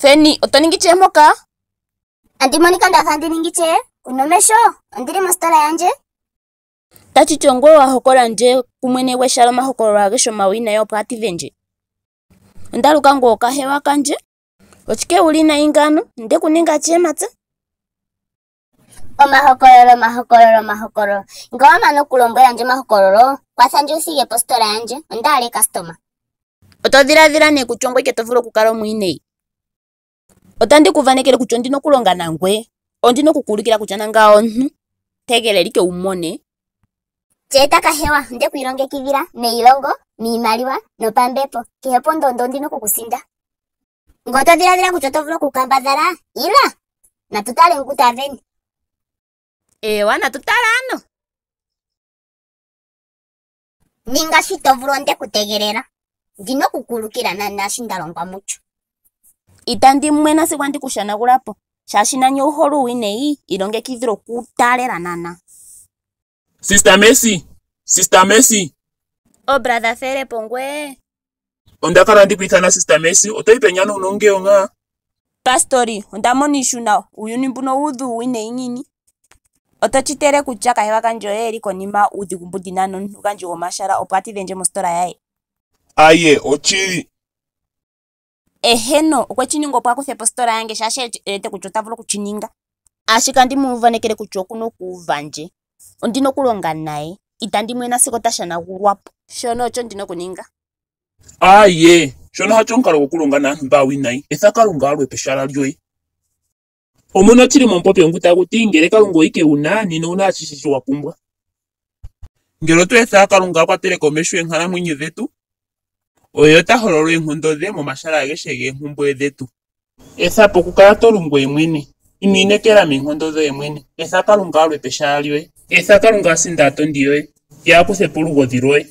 Feni, oto ningi chee mpoka? Andi monika nda fa andi ningi chee? Kuna omesho? Ondili mositola yandje. Tachi ti ongoye wa hokola ndje kumwene gweshala omahokololo ageshe omawinayi opo a tidhe ndje. Onda luka ngoye okahewa kandje. Ochike wuli nayi ngano? Onde ku ninga chee matsa? Omahokololo, omahokololo, omahokololo. Ngele owa mana okulombwela ndje omahokololo, kwatha ndje wu thige po ositola yandje. Onda hala eekastoma. Oto dhiladhila nee kutya ongoye ike to vulu okukala omwiineyi? Otandi ku uvanekele kutya ondina okulonga nangweye. Ondina oku ku ulikila kutya nangaye omuntu. Tegelela ike wu mone. Tyeeta kahewa, onde ku ilongekidhila meilongo, miimaliwa nopambepo. Kehe pondondo ondina oku ku sinda. Ngele oto dhiladhila kutya oto vulu okukambadhala, ila! Natu tale ngu ta vene. Eewa, natu tale ano. Ninga shi to vulu onde ku tegelela. Ndi na oku ku ulukila naanaa shi nda longwa mulyo. Itandi mwena sigo andi ku shanagula po. Shaashi nani owu hole uuwinayi, ilongekidhila okutaalela naanaa. Sister Mercy! Sister Mercy! Oh brother Felepo ngwee. Onda kala andi ku ithana Sister Mercy, oto yi peni ano una ongeyo ngaa? Pastori, onda mona iishuna, uuyuni mbuno owuudha uuwinayi ngiini? Oto tshi tele kutya kahewa kandje oye eli konima uudhigu mbu ndina nomugandji gwomashala opo a tidhe ndje mositola yaye. Aye, otshili. Eheno, okwe tshi ninga opo a kuthe po ositola yange shaashi e wete kutya ota vulu oku tshi ninga. Ashike andi mu uvanekele kutya oku na okuuva ndje. Ondi na okulonga naye. Itandi mwena sigo ota shanagulwa po. Shono ocho ndi na okuninga. Aye, shono hacho omukalo gwokulonga naantu mba aawinayi. Etha Kalunga a lwe peshala lyoye. Omuna oshili momupopyo ngu tagu ti, ngele Kalunga oye ike wu na, nena owu na ashihe shi wa pumbwa. Ngele otwa etha Kalunga a kwatele komeho eenkalamwenyo dhetu, oye ota holola eenkondo dhe momashala ageshe geempumbwe dhetu. Etha po okukala to lu ngoye mwene. Ino inekela meenkondo dhoye mwene. Etha Kalunga a lwe peshala lyoye. Etha Kalunga a sinde aatondi yoye, ye a kuthe po olugodhi lwoye.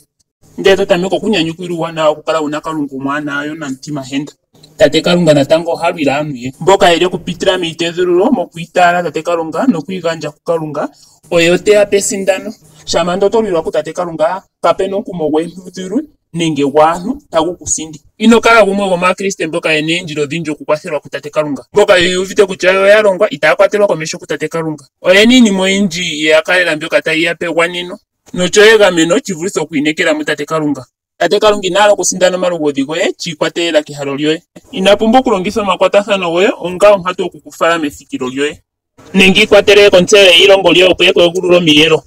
Ndele to tameke okunyanyukilwa uuwanawa wokukala wu na Kalunga omwaanawa ye omunamutimahenda. Tate Kalunga natango oha lwile aantu ye. Mboka ye li okupitila meitedhululo, mokwiitaala Tate Kalunga nokwiigandja kuKalunga, oye ote ya pe esindano. Shampa ando oto lwilwa kuTate Kalunga, kape na omukumo gwomuntu dhilwe nenge gwaantu tagu ku sindi. Ino kala gumwe gwomAakriste mboka ye na eendjila odhindji okukwathelwa kuTate Kalunga, mboka yu uvite kutya yo oya longwa itaya kwatelwa komeho kuTate Kalunga. Oye na iinima oyindji ye ya kalela mbyoka tayi ya pe egwaneno noshowo egameno shi vulithe okwiinekela muTate Kalunga. Tate Kalunga ina hala okusindana omalugodhi goye shi ikwatelela kehalo lyoye. Ina pumbwa okulongitha omakwatathano goye onga onkatu oku ku fala methikilo lyoye. Nenge ikwatelele kontseyo yeilongo lyoye opo e ku egulule omiyelo.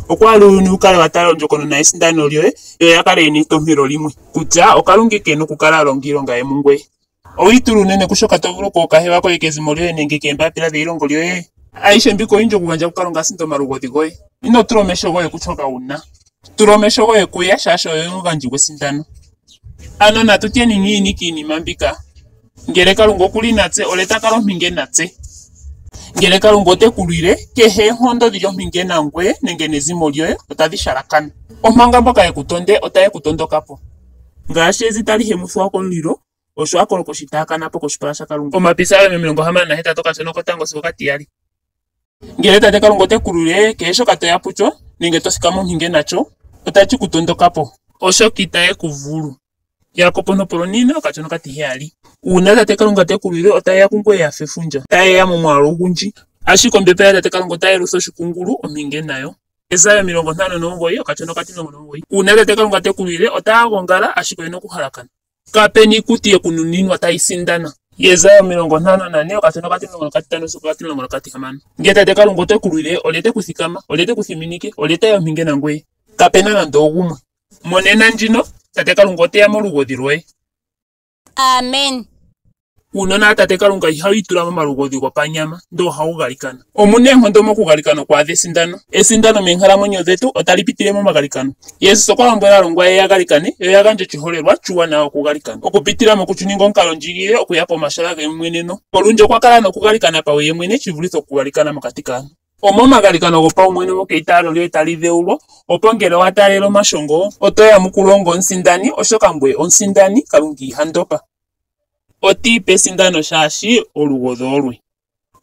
Okwa hala uuyuni wu kale wa tala ondjokonona yesindano lyoye yo ya kale ye na etompelo limwe kutya oKalunga ike e na okukala a longa iilonga ye mungoye. Owi itula unene kushoka to vulu kookahewa koye kezimo lyoye nenge keembapila dheilongo lyoye? Ayihe mbika oyindji okugandja kuKalunga a sinde omalugodhi goye. Ino tula omesho goye kushoka wu na. Tula omesho goye kuye, shaashi oye omugandji gwesindano. Ano natu tyeni ngiini kiinima mbika? Ngele Kalunga oku li natse, olye ta kala ompinge natse? Ngele Kalunga ote ku lwile, kehe oonkondo dhi li ompinge nangoye nenge nezimo lyoye otadhi shalakana. Omanga mboka ye ku tonde otaye ku tondoka po. Ngaashi ezi tali hemuthwa komulilo, osho aakolokoshi taa kana po koshipala shaKalunga. Omapisalomi 68 okashona kotango sigo okatiyali. Ngele Tate Kalunga ote ku lwile, kehe shoka to ya putyo nenge to thikama ompinge nasho, otashi ku tondoka po. Oshoka itaye ku vulu. Jakob ontopolo 4 okashona okatiheyali. Uuna Tate Kalunga te ku lwile, otaye ya kungoye ya fa efundja. Taye ya momwaalu ogundji. Ashike ombepo yaTate Kalunga otayi yelutha oshikungulu ompinge nayo. Jesaja 59 okashona okatimulongo nomugoyi. Uuna Tate Kalunga te ku lwile, otaya gongala, ashike oye na okuhalakana. Kape na iikuti ye ku nuninwa tayi sindana. Jesaja 54 okashona okatimulongo nokatimulongo sigo okatimulongo nokatihamano. Ngele Tate Kalunga ote ku lwile, olye te ku thikama? Olye te ku thiminike? Olye ta yi ompinge nangoye? Kape na nando ogumwe. Monena ndjino, Tate Kalunga ote ya molugodhi lwoye. Amen. Uunona waTate Kalunga ihawu itula momalugodhi gopanyama, ndele ohawu galikana. Omu na eenkondo mokugalikana okwaadha esindano. Esindano meenkalamwenyo dhetu otali pitile momagalikano. Jesus okwa lombwele aalongwa ye ya galikane, yo ya gandje oshiholelwa shuuwanawa wokugalikana, okupitila moku shi ninga omukalondjigilile okuya pomashala geimweneno. Olundji okwa kala nokugalikana pauye mwene shi vulithe okugalikana mokati kaantu. Omomagalikano gopaumwene moka eitaalo lyoye tali dheulwa, opo ngele owa taalele omashongo, oto yamukula onga omusindani, oshoka ngoye omusindani, Kalunga iha ndopa. Oti ipe esindano shaashi olugodhi olwe.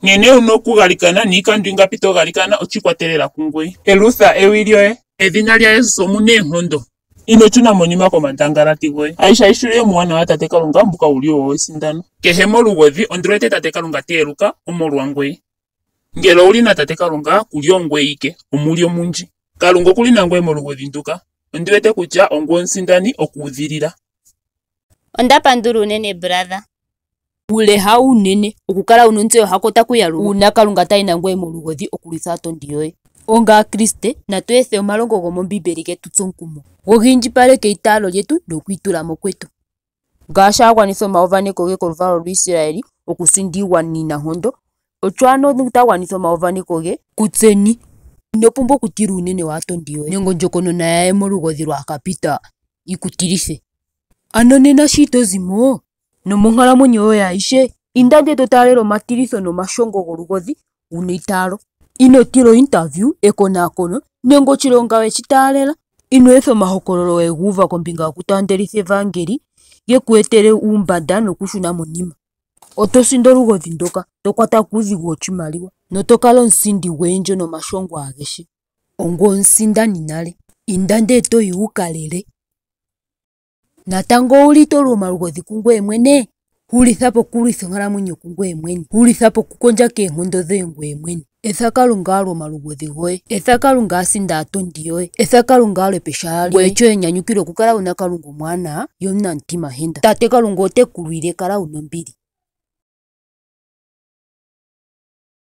Nkene wu na okugalikana niikando ingapi to galikana oshi ikwatelela kungoye. Elutha ewi lyoye. Medhina lyaJesus omu na eenkondo. Ino shuna monima komandangalati goye. Aisha aishe yomuwanawa tate Kalunga mbuka wuli owo esindano. Kehe molugodhi ondi wete tate Kalunga te eluka omolwa ngoye. Ngele owuli na tate Kalunga kuli ongweye ike, omuli omundji. Kalunga okuli nangweye molugodhi nduka. Ondi wete kutya ongoye omusindani okuudhilila. Onda pandula unene brother. Uule hawo unene, okukala wuna ontseyo hako taku yalulwa uuna Kalunga tayi nangoye molugodhi okulwitha aatondi yoye. Onga Aakriste, natu ethe omalongo gomOmbiimbeli ge tu tse omukumo, go gi indjipaleke eitaalo lyetu nokwiitula mo kwetu. Ngaashi a gwanitha omauvaneko ge koluvalo lwaIsraeli okusinda iigwana iinankondo, osho ano ta gwanitha omauvaneko ge kutseni. Ino pumbwa okutila uunene waatondi yoye nenge ondjokonona yaye molugodhi lwa ka pita yi ku tilithe. Ano nena sho ito zi mo nomonkalamwenyo yoye ayihe, inda ndele to taalele omatilitho nomashongo golugodhi wuna eitaalo. Ino tila ointerview, ekonakono nenge oshilonga weshi taalela. Ino etha omahokololo we ga uva kombinga yokutaandelitha evaangeli ge ku etele uumbanda nokushuna monima. Oto sindi olugodhi ndoka, to kwata kuudhigu woshimaliwa noto kala omusindi gweendjo nomashongo agehe. Ongoye omusindani nale, inda ndele toyi wu ka lele. Natango owuli to lu omalugodhi kungoye mwene? Hulitha po okulwitha onkalamwenyo kungoye mwene. Hulitha po okukondja koonkondo dhoye ngoye mwene. Etha Kalunga a lwe omalugodhi goye. Etha Kalunga a sinde aatondi yoye. Etha Kalunga a lwe pehala lyoye. Ngoye shoye nyanyukilwa okukala wuna Kalunga omwaanawa ye omunamutimahenda. Tate Kalunga ote ku lwile kala wuna ombili.